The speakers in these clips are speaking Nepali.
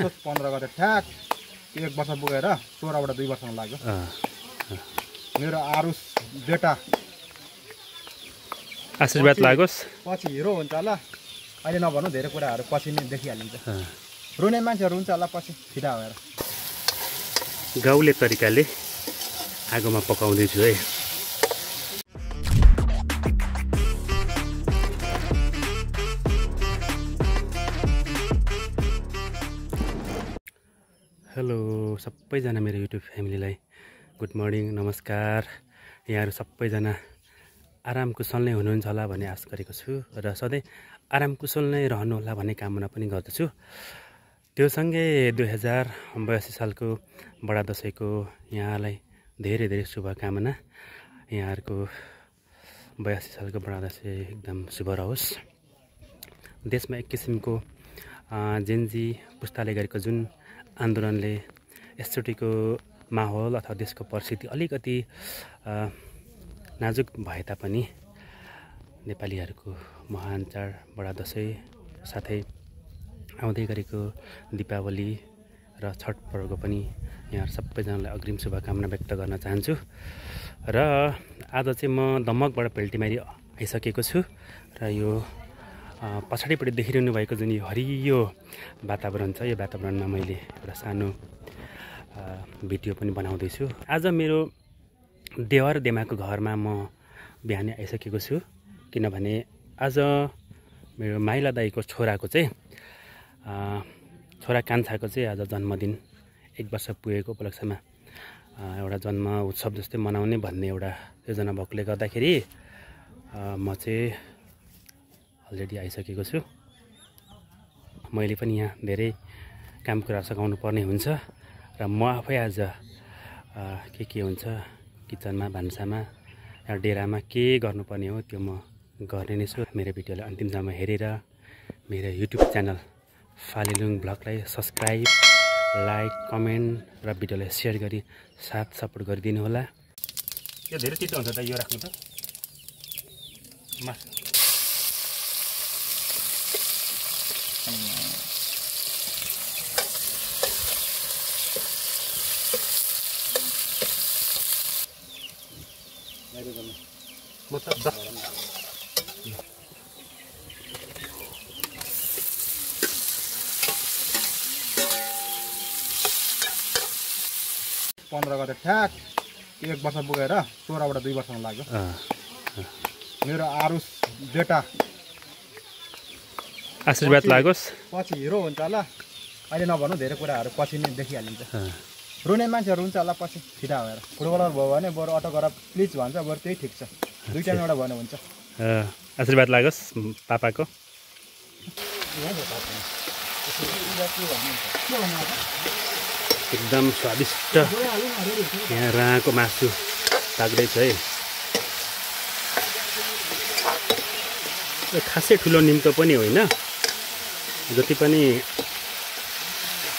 असोज 15 गते ठ्याक 1 वर्ष पुगेर 16 बाट 2 वर्षमा लाग्यो। मेरो आरुष बेटा आशीर्वाद लागोस्, पछि हिरो हुन्छ होला। अहिले नभन्नु धेरै कुराहरू पछि नै देखिहालिन्छ। रुने मान्छेहरू हुन्छ होला पछि फिदा भएर। गाउँले तरिकाले आगोमा पकाउँदैछु है। हेलो सबैजना मेरो युट्युब फ्यामिलीलाई गुड मर्निङ, नमस्कार। यहाँहरू सबैजना आराम कुशल नै हुनुहुन्छ होला भन्ने आशा गरेको छु र सधैँ आराम कुशल नै रहनुहोला भन्ने कामना पनि गर्दछु। त्यो सँगै 2082 सालको बडा दसैँको यहाँलाई धेरै धेरै शुभकामना। यहाँहरूको 82 सालको बडा दसैँ एकदम शुभ रहोस्। देशमा एक किसिमको जेनजी पुस्ताले गरेको जुन आन्दोलनले यसचोटिको माहौल अथवा देशको परिस्थिति अलिकति नाजुक भए तापनि नेपालीहरूको महान चाड बडा दसैँ साथै आउँदै गरेको दीपावली र छठ पर्वको पनि यहाँ सबैजनालाई अग्रिम शुभकामना व्यक्त गर्न चाहन्छु। र आज चाहिँ म दमकबाट पेल्टीमारी आइसकेको छु र यो पछाडिपट्टि देखिरहनु भएको जुन यो हरियो वातावरण छ, यो वातावरणमा मैले एउटा सानो भिडियो पनि बनाउँदैछु। आज मेरो देवर देमाको घरमा म बिहानै आइसकेको छु, किनभने आज मेरो माइला दाईको छोराको चाहिँ छोरा कान्छाको चाहिँ आज जन्मदिन 1 वर्ष पुगेको उपलक्ष्यमा एउटा जन्म उत्सव जस्तै मनाउने भन्ने एउटा योजना भएकोले गर्दाखेरि म चाहिँ अलरेडी आइसकेको छु। मैले पनि यहाँ धेरै काम कुरा सघाउनु पर्ने हुन्छ र म आफै आज के हुन्छ किचनमा भान्सामा या डेरामा के गर्नुपर्ने हो त्यो म गर्ने नै छु। मेरो भिडियोलाई अन्तिमसम्म हेरेर मेरो युट्युब च्यानल फालिलुङ ब्लगलाई सब्सक्राइब, लाइक, कमेन्ट र भिडियोलाई सेयर गरी साथ सपोर्ट गरिदिनु होला। यो धेरै चित्त हुन्छ त यो राख्नु त म त 15 गते ठ्याक 1 वर्ष पुगेर 16 बाट 2 वर्षमा लाग्यो। मेरो आरुष बेटा आशीर्वाद लागोस्, पछि हिरो हुन्छ होला। अहिले नभन्नु धेरै कुराहरू पछि नै देखिहालिन्छ। रुने मान्छेहरू हुन्छ होला पछि फिदा भएर। फुटबलर भयो भने बरु अटो गर प्लिज भन्छ, बरु त्यही ठिक छ। दुई टाइम एउटा भने हुन्छ। आशीर्वाद लागोस् पापाको। एकदम स्वादिष्ट यहाँ राँको मासु पाक्दैछ है। खासै ठुलो निम्तो पनि होइन, जति पनि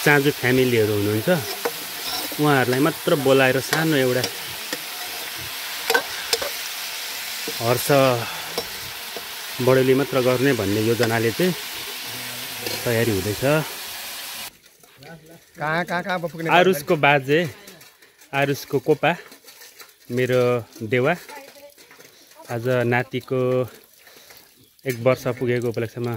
चाँजु फ्यामिलीहरू हुनुहुन्छ उहाँहरूलाई मात्र बोलाएर सानो एउटा हर्ष बढेली मात्र गर्ने भन्ने योजनाले चाहिँ तयारी हुँदैछ। आरुषको बाजे, आरुषको कोपा, मेरो देवा आज नातिको 1 वर्ष पुगेको उपलक्ष्यमा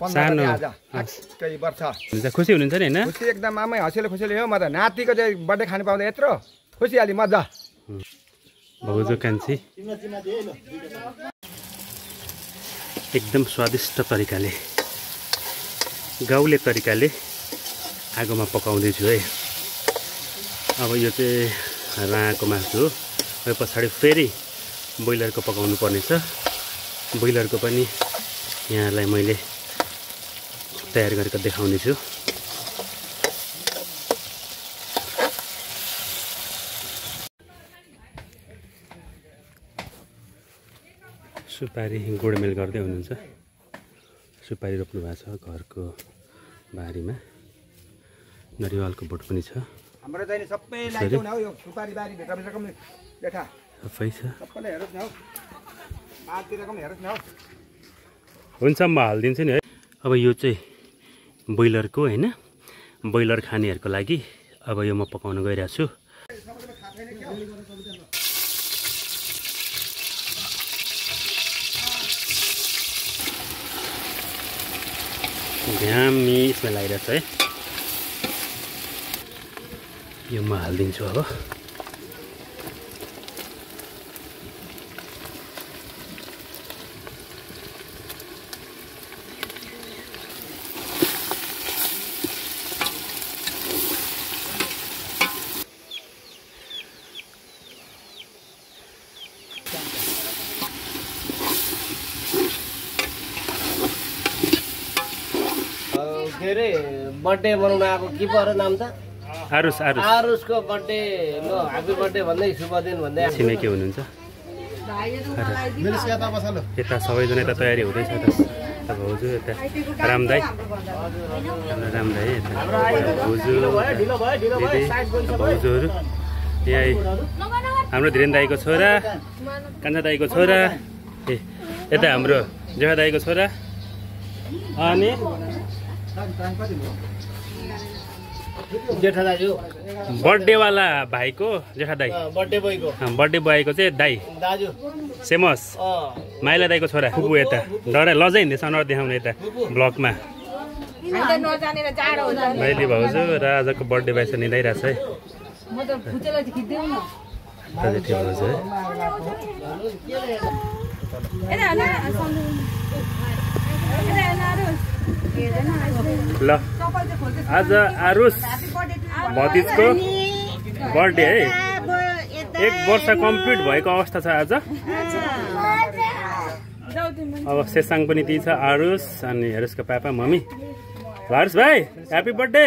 सानो हुन्छ। खुसी हुनुहुन्छ नि होइन? खुसी एकदम आमै हँसिलो खुसीले हो। म त नातिको चाहिँ बर्थडे खानु पाउँदा यत्रो खुसिहाली मजा। भाउजू कान्छी एकदम स्वादिष्ट तरिकाले गाउँले तरिकाले आगोमा पकाउँदैछु है। अब यो चाहिँ राँको मासु हो। यो पछाडि फेरि ब्रोइलरको पकाउनु पर्नेछ। ब्रोइलरको पनि यहाँलाई मैले तयार गरेर देखाउने छु। सुपारी गोडमेल गर्दै हुनुहुन्छ। सुपारी रोप्नु भएको छ घरको बारीमा। नरिवलको बोट पनि छ। हाम्रो चाहिँ सबै लाइटो न हो यो सुपारी बारी भेटाभित्रको बेटा सबै छ। सबैले हेर्नुस् न हो। आजतिरको पनि हेर्नुस् न हो। हुन्छ म हालिदिन्छु नि है। अब यो चाहिँ ब्रोइलरको हैन ब्रोइलर खानेहरूको लागि अब यो म पकाउन गइरहेको छु। दामी स्मेल आइरहेछ है। यो म हालिदिन्छु अब। के अरे बर्थडे मनाउन आएको के पो नाम त आरुष आरुष आरुषको बर्थडे ल ह्यापी बर्थडे भन्दै शुभ दिन भन्दै छिमेकी हुनुहुन्छ। यता सबैजना यता तयारी हुँदैछ। यता भाउजू यता रामदाई रामदाई यता भाउजू भाउजूहरू यहाँ हाम्रो धीरेन दाईको छोरा कान्छा दाईको छोरा यता हाम्रो जेठा दाईको छोरा अनि जेठा दाजु बर्थडेवाला भाइको जेठा दाई बर्थडे बोयको बर्थडे बोयको चाहिँ दाई दाजु सेमस माइला दाईको छोरा फुपू यता डरा लजै हिँड्दैछ अनुहार देखाउने यता ब्लगमा माइली भाउजू र आजको बर्थडे बाइस निदाइरहेछ है। ल आज आरुष भतिजको बर्थडे है। 1 वर्ष कम्प्लिट भएको अवस्था छ आज। अब सेसाङ पनि त्यही छ आरुष अनि आरुषको पापा मम्मी। आरुष भाइ ह्यापी बर्थडे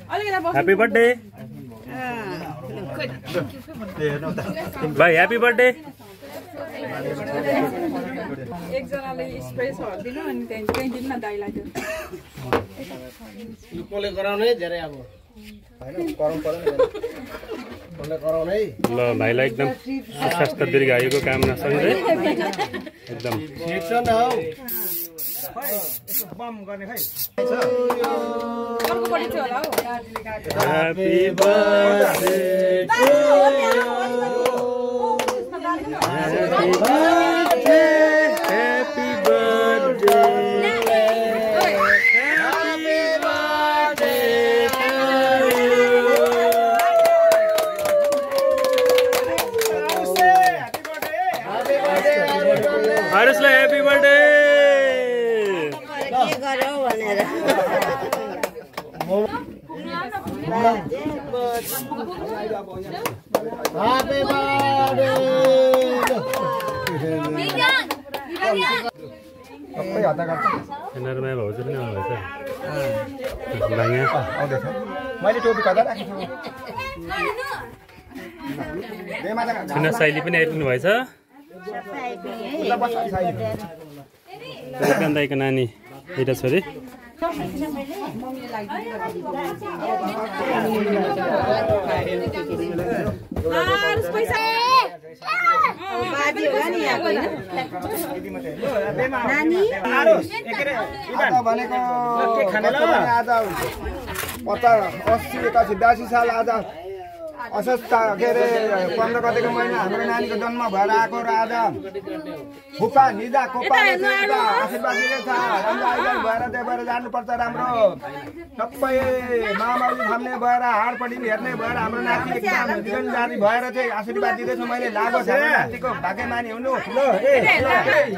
ह्यापी बर्थडे भाइ ह्यापी बर्थडे। एकजनाले स्प्रेस हर्दिनु अनि त्यही दिन न दाइलाई त्यो कोले गराउने धेरै अब गराउने ल भाइलाई एकदम सुस्वास्थ्य दीर्घायुको कामना सँगै एकदम अर्कोपट्टि थियो होला हौ। ह्यापी बर्थडे आरुषलाई ह्यापी बर्थडे। नरमाया भाउजू पनि आउनुभएछ। मैले टोपी कता राखेको छुना साइली पनि आइपुग्नु भएछ। कान दाईको नानी एउटा छोरी आज 80 साल आज असोज के अरे 15 गतेको महिना हाम्रो नानीको जन्म भएर आएको र आज फुपा निजा कोपाले आशीर्वाद दिँदैछ। राम्रो आइज भएर त्यही भएर जानुपर्छ। राम्रो सबै मामाले थाम्ने भएर हाडपट्टि हेर्ने भएर हाम्रो नाति एकदम जीवनदारी भएर चाहिँ आशीर्वाद दिँदैछु। मैले लागोस् हाम्रो नातिको भाग्यमानी हुनु।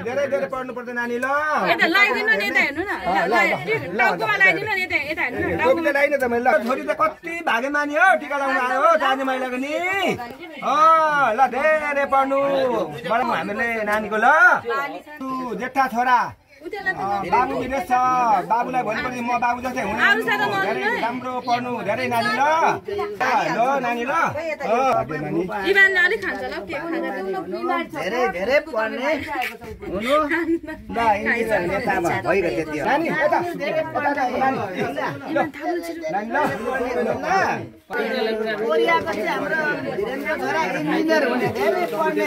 धेरै धेरै पढ्नुपर्छ नानी। ल लगाइन त मैले छोरी त कति भाग्यमानी हो। टिका लगाउनु आयो हो जाने महिलाको नि। ल धेरै पढ्नु हामीले नानीको। ल जेठा छोरा बाबु विदेश छ। बाबुलाई भोलिपछि म बाबु जस्तै हुनु। धेरै राम्रो पढ्नु धेरै नानी। ल नानी ल धेरै धेरै पढ्ने हुनु। ल इन्जिनियर नेता भइरहेको थियो नानी। इन्जिनियर हुने धेरै पढ्ने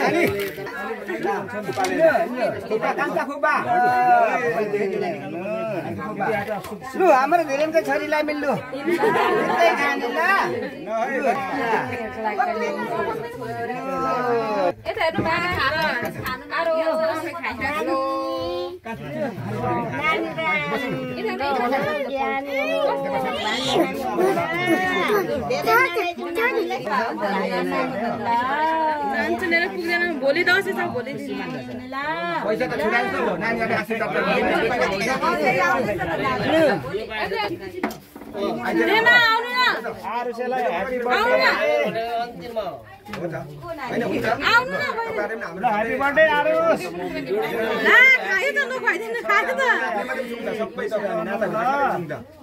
लु हाम्रो धेरैको छोरीलाई मिल्नु यस्तै खाने ल यता हेर्नु माथि खाएर आरो खाइराख्नु पुग्दैन भोलि दसैँ छ भोलि पैसा त छुटाइन्छ नानीहरुले ह्यापी बर्थडे आरुष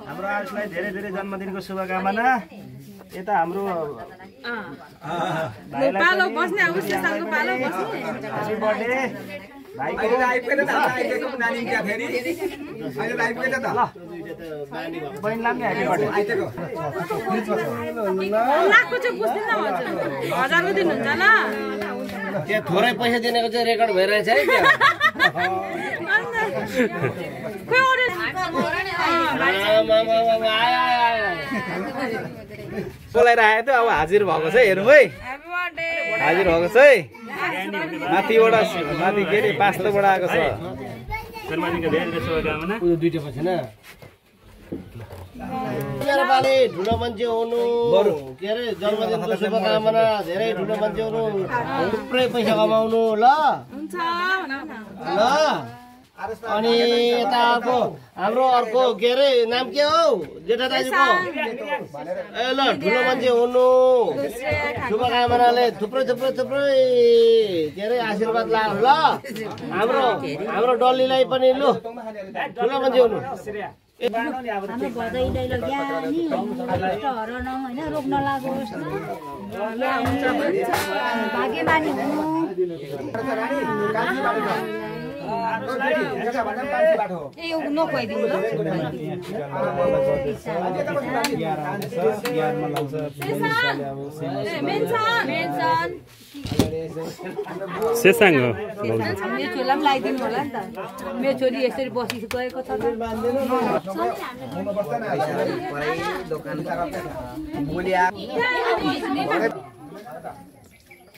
हाम्रो आरुषलाई धेरै धेरै जन्मदिनको शुभकामना यता हाम्रो पालो बस्ने अवश्य सालको पालो बस्ने ह्यापी बर्थडे भाइको नानी क्या फेरि अहिले आइपुगेछ त बहिनीलाई पनि ह्यापी बर्थडे लाखको चाहिँ बुझ्दैन हजारको दिनुहुन्छ ल त्यहाँ थोरै पैसा दिनेको चाहिँ रेकर्ड भइरहेछ है बोलाएर आयो त अब हाजिर भएको छ हेरौँ है हाजिर भएको छ है माथिबाट माथि के अरे पास्टोबाट आएको छ दुईटा पछि न ठुलो मान्छे हुनु के अरे जन्मदिनको शुभकामना धेरै ठुलो मान्छे हुनु थुप्रै पैसा कमाउनु ल ल अनि यता अर्को हाम्रो अर्को के अरे नाम के हौ जेठा दाजुको ए ल ठुलो मान्छे हुनु शुभकामनाले थुप्रै थुप्रै थुप्रै के अरे आशीर्वाद ला ल हाम्रो डल्लीलाई पनि लु ठुलो मान्छे हुनु हाम्रो भदै दैलो ज्ञानी हराउन हैन रोक्न लागोस् भाग्यमानी हुनु नखुवाइदिनु ल सेसाङ हो मेरो छोरीलाई पनि लगाइदिनु होला नि त मेरो छोरी यसरी बसी गएको छ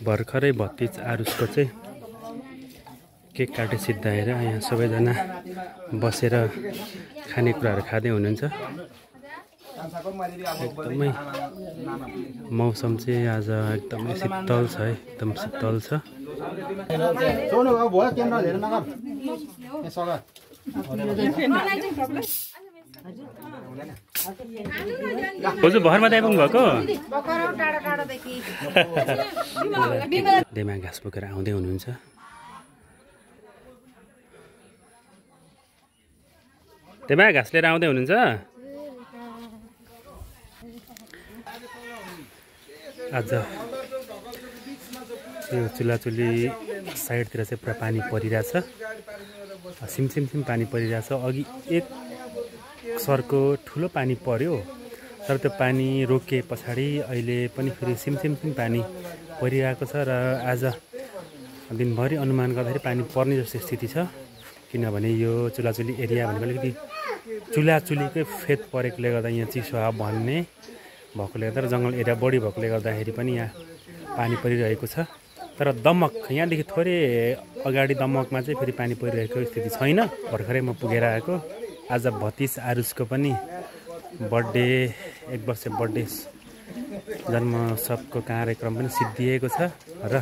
भर्खरै भतिज आरुषको चाहिँ केक काटे सिद्धाएर यहाँ सबैजना बसेर खानेकुराहरू खाँदै हुनुहुन्छ एकदमै मौसम चाहिँ आज एकदमै शीतल छ है एकदम शीतल छ बोजू भरमा आइपुग्नु भएको देमा घाँस बोकेर आउँदै हुनुहुन्छ देमा घाँस लिएर आउँदै हुनुहुन्छ आज यो चुल्हाचुली साइडतिर चाहिँ पुरा पानी परिरहेछ सिमसिम पानी परिरहेछ अघि एक सरको ठुलो पानी पर्यो तर त्यो पानी रोकिए पछाडि अहिले पनि फेरि सिमसिम पानी परिरहेको छ र आज दिनभरि अनुमान गर्दाखेरि पानी पर्ने जस्तो स्थिति छ किनभने यो चुल्हाचुली एरिया भनेको अलिकति चुल्हाचुलीकै फेद परेकोले गर्दा यहाँ चिसो हावा बन्ने भएकोले गर्दा र जङ्गल एरिया बढी भएकोले गर्दाखेरि पनि यहाँ पानी परिरहेको छ तर दमक यहाँदेखि थोरै अगाडि दमकमा चाहिँ फेरि पानी परिरहेको स्थिति छैन भर्खरै म पुगेर आएको आज भतिज आरुषको पनि बर्थडे 1 वर्ष बर्थडे जन्मोत्सवको कार्यक्रम पनि सिद्धिएको छ र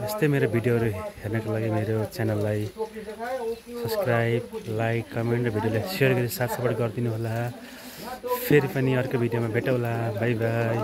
यस्तै मेरो भिडियोहरू हेर्नको लागि मेरो च्यानललाई सब्सक्राइब लाइक कमेन्ट र भिडियोलाई सेयर गरी साथ सपोर्ट गरिदिनु होला फेरि पनि अर्को भिडियोमा भेटौँला बाई बाई